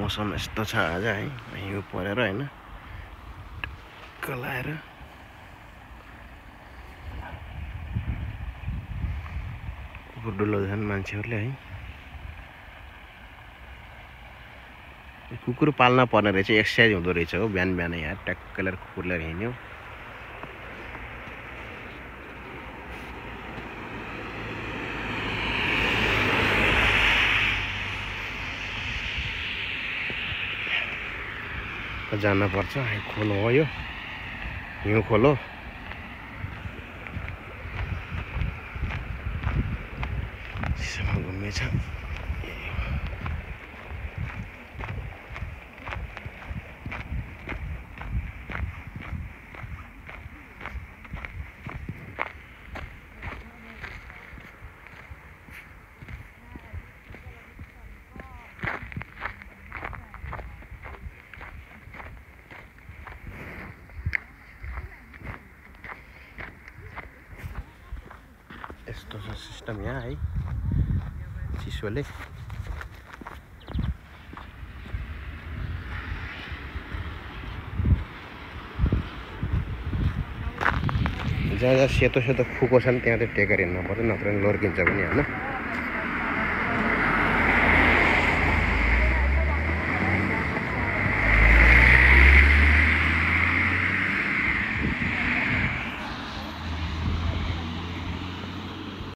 मौसम यस्तो छ आज है, हिउँ परेर हैन कलाएर कुकुर डुलाउँछन् मान्छेहरूले है। कुकुर पाल्न पर्ने रहेछ, एक्सर्साइज हुँदो रहेछ हो बिहान बिहानै यार, ट्याक्क लिएर कुकुर लिएर हिँड्यो। जान पर्छ, खोलो हो यो, हिउँ खोलो। चिसोमा घुम्ने छ। यस्तो छ सिस्टम यहाँ है, चिसोले। जहाँ जहाँ सेतो सेतो फुको छन् त्यहाँ चाहिँ टेकेर हिँड्नु पर्छ, नत्र लड्किन्छ पनि हैन।